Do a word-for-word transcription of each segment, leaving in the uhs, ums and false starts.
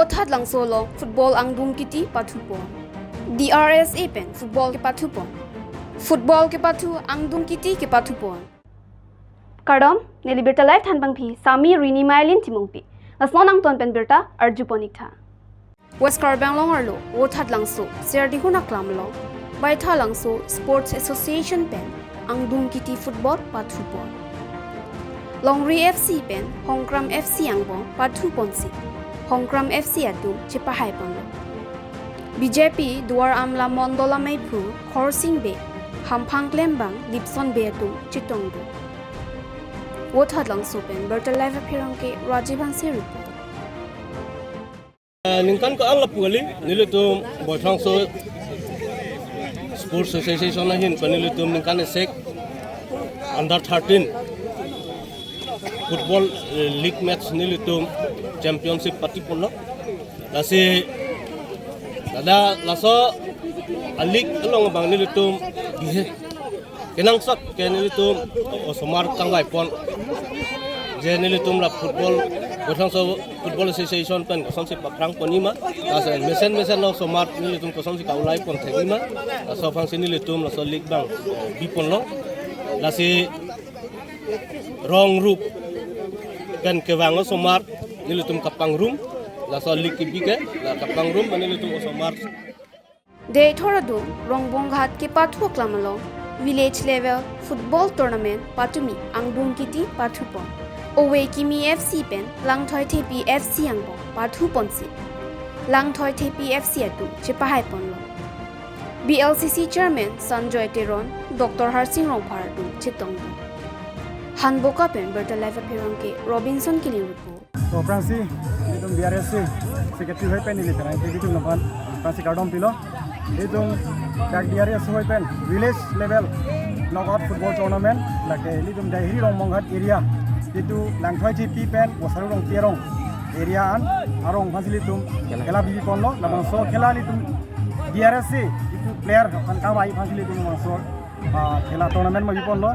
Vothatlangso along football angdung kiti pathupon. D R S A pen football kepathupon. Football kepathu angdung kiti kepathupon. Kardom, neli birta live thanpangphi, Sami Rini Mailin Timungpi. Lason angton pen birta arjupon iktha. West Karbi Anglong arlo, Vothatlangso, Serdihun aklam along, Baithalangso Sports Association pen angdung kiti football pathupon. Longri F C pen Hongkram F C angbong pathuponsi, Hongkram F C atum chepahaiponlo. B J P Duar Amla Mondol ameiphu Khorsing Bey, hamphang klembang Dipson Bey atum chetongdun. Vothatlangso pen birta live apherangke Rajiv Hanse report. Ah, ningkan ko-an lapu kali, nelitum Baithalangso Sports Association ahin pen nelitum ningkan esek under thirteen football, eh, league match nelitum championship patiponlo. Lasi, dada, laso a-league along abang nelitum bihe kenangsot ke nelitum osomar tangvaipon. Je nelitum la football, Baithalangso Football Association pen kosonsi paphrangpon ima. Laso mesen mesen lo osomar nelitum kosonsi ka-ulai pon thek ima. Laso aphansi nelitum laso league abang biponlo. Lasi rong rup pen kevang osomar nelitum kapangrum. Laso league kebi ke la kapangrum pen nelitum osomar. Deithor adung Rongbonghat kepathu aklam along village level football tournament patumi angdung kiti pathupon. Ove Kimi F C pen Langthoi Thepi F C angbong pathuponsi, Langthoi Thepi F C atum chepahaiponlo. B L C C Chairman Sanjoy Teron, Doctor Harsing Rongphar atum chetongdun. Hanboka pen birta live apherangke Robinson Killing report. To aphrangsi, nelitum D R S C Secretary ahoi pen neli terang ke nelitum aphan aphrangsi kardom pilo. Nelitum dak D R S C ahoi pen village level knockout football tournament, lake nelitum Deihri Rongbonghat area, nelitum Langthoi Thepi pen Wasaru Rongpi arong area an arong aphansi nelitum khela biponlo, labangso khela nelitum D R S C nelitum player aphan kavai aphansi nelitum labangso, ah, khela tournament ma biponlo.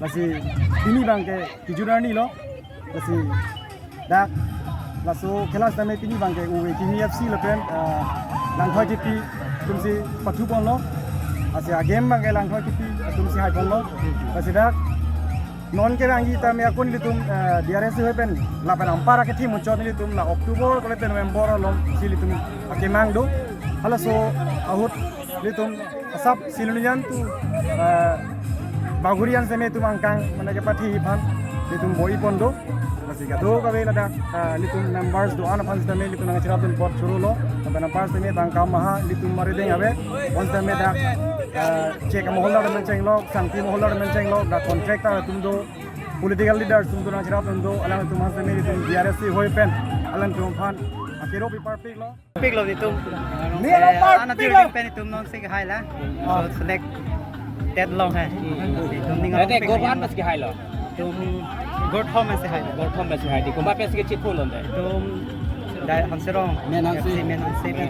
Lasi pini abang ke kejut arni lo. Lasi dak laso khela sitame pini abang ke Ove Kimi F C lapen, ah, Langthoi Thepi atumsi pathuponlo. Lasi a-game abang ke Langthoi Thepi atumsi haiponlo. Lasi dak non kevangji tame akun nelitum, ah, D R S C ahoi pen lapen anpar akethe muchot nelitum la October kole pen November alongsi nelitum akemang do. Halaso ahut nelitum asap Silonijan to, eh, Bagorijan sitame nelitum angkang mane kepathihi aphan nelitum boipon do. Lasi kadokave ladak, eh, nelitum members do-an aphan sitame nelitum nangcherapdun apot chorolo. Lapen anpar sitame tangka maha nelitum marideng ave. Bonsitame dak, eh, chek amoholar menchenglo, sangti moholar menchenglo, dak contractor atum do, political leaders atum do nangcherapdun do, alangtum aphan sitame nelitum D R S C ahoi pen alangtum aphan akerop iparpiklo. Piklo nelitum. Ni Eh, alam par ana piklo. During pen nelitum non si hai la. Ah. So select dead long hai. Nelitum ning Ade alam pik. Goban mas ke hai lo. Nelitum Gorthom si hai. Gorthom mas ke hai. Di kumba pes ke chipul londe. Nelitum dai Hanserong. Men Hanse. Si men Hanse pen.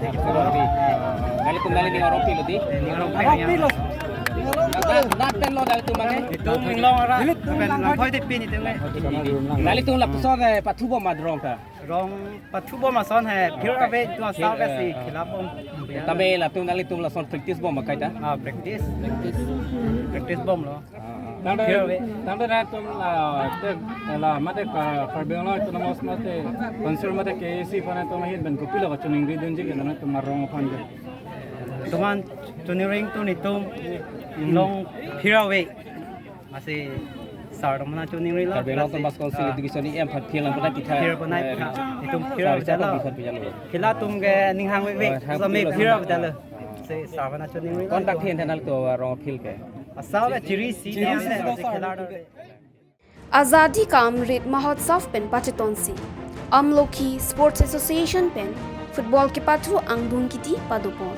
Nelitum neli ning arong pilo di. Ning arong Arong pik. Pik lo. Nat, nat pen lo nelitum mane. Nelitum ning long ara. Nelitum Pen lang lang thoi te pin nelitum. Nelitum lapuson, eh, pathubom ma rong ta. Rong pathubom ason hai, phir ave tu asal ke si, eh, khilabom. Tame latum nanglitum lason practice bom ma kaita? Ah, practice. Practice. Practice bomlo. Tangte, phir ave. Tangte nangtum la, te, la, mate Ka-, Karbi Anglong Autonomous mate, Council mate K A C aphan nangtum ahin pen kopilo kachiningri dunji ke nangtum arong aphan ke? Nelitum chiningri tu nelitum, long phir ave. Masi sar atum aphan chiningri lo. Karbi Anglong Autonomous Council, ah, Education E M aphan phir lang pernah kita. Phir pernah eh, kita. Nelitum phir sar avedetlo. Sar atum aphan phir lo. Khila atum ke ning hangvek, oh, hang sami phir lo. Phir avedetlo. Si sar atum aphan chiningri lo. Kontak thin than nangtum arong aphi ke. Asal ke chiri si. Chiri si. Khila atum. Azadi Ka Amrit Mahotsav pen pachetonsi Amlokhi Sports Association pen football kepathu angdung kiti padopon.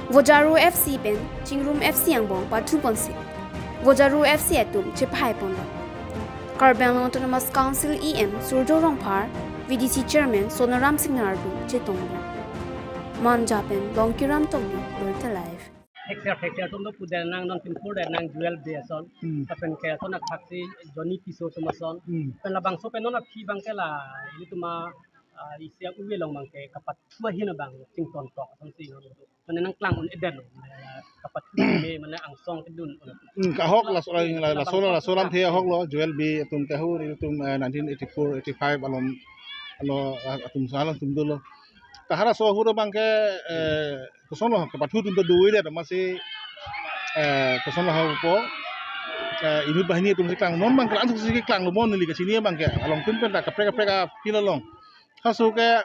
Vojaru F C pen Chingrum F C angbong pathuponsi Vojaru F C atum chephaiponlo. Karbi Anglong Autonomous Council E M Surjya Rongphar, V D C Chairman Sonaram Singnar atum chetongdun. Manja pen Longkiram Tokbi, Birta Live. Hektar hektar atum do pudar nang non pinpur dan nang jual be ason. Hmm. Lapen ke ason athaksi Johnny Piso atum ason. Hmm. Pen labangso pen non aphi abang ke la ilitum a Ah, isi a-uve along abangke kapathu ahin abang chington tok asonsi, mane nangklang un-edet lo, mane kapathu me, mane angsong kedun un. Hmm, kahok laso, la, la, laso, laso alamthe ahok lo, Joel Bey atum, Tehur atum, eh, nineteen eighty-four eighty-five along, alo, ah, atum salang atum dolo. Ta halaso ahut abangke, eh, koson lo, kapathu atum ta do-edet amatsi, eh, koson lo hapo, eh, inut banghini atum si klang, non abang klang, si klang lo, mo neli kachini abangke along tun pen ta kaprek kaprek a-field along. Halaso ke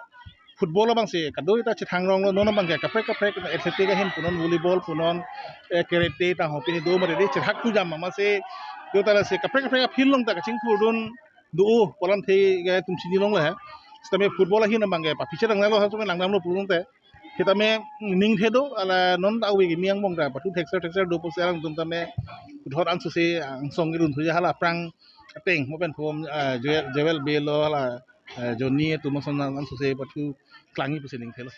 football abangsi kadoi ta chethang rong lo, non abangke kaprek kaprek, athletic ahin punon, volleyball punon, eh, karate ta ho pini do mare di chethak tu jam amatsi, do ta lasi kaprek kaprek a-field along ta kachingthurdun do-o pu alamthe ke itum chini longle he. Sitame football ahin abangke paphichet ang lo, halaso ke langdam lo pulung te. Sitame ningthe do, hala non ta ave kimi angbong ta pathu thekser thekser do pusi alangtum tame puthot ansose angsong kedun thuji, hala aphrang ateng mo pen pom, ah, Joel, Joel Bey lo, hala, eh, Johnny atum ason ansose pathu klangji pusi ningthe lo.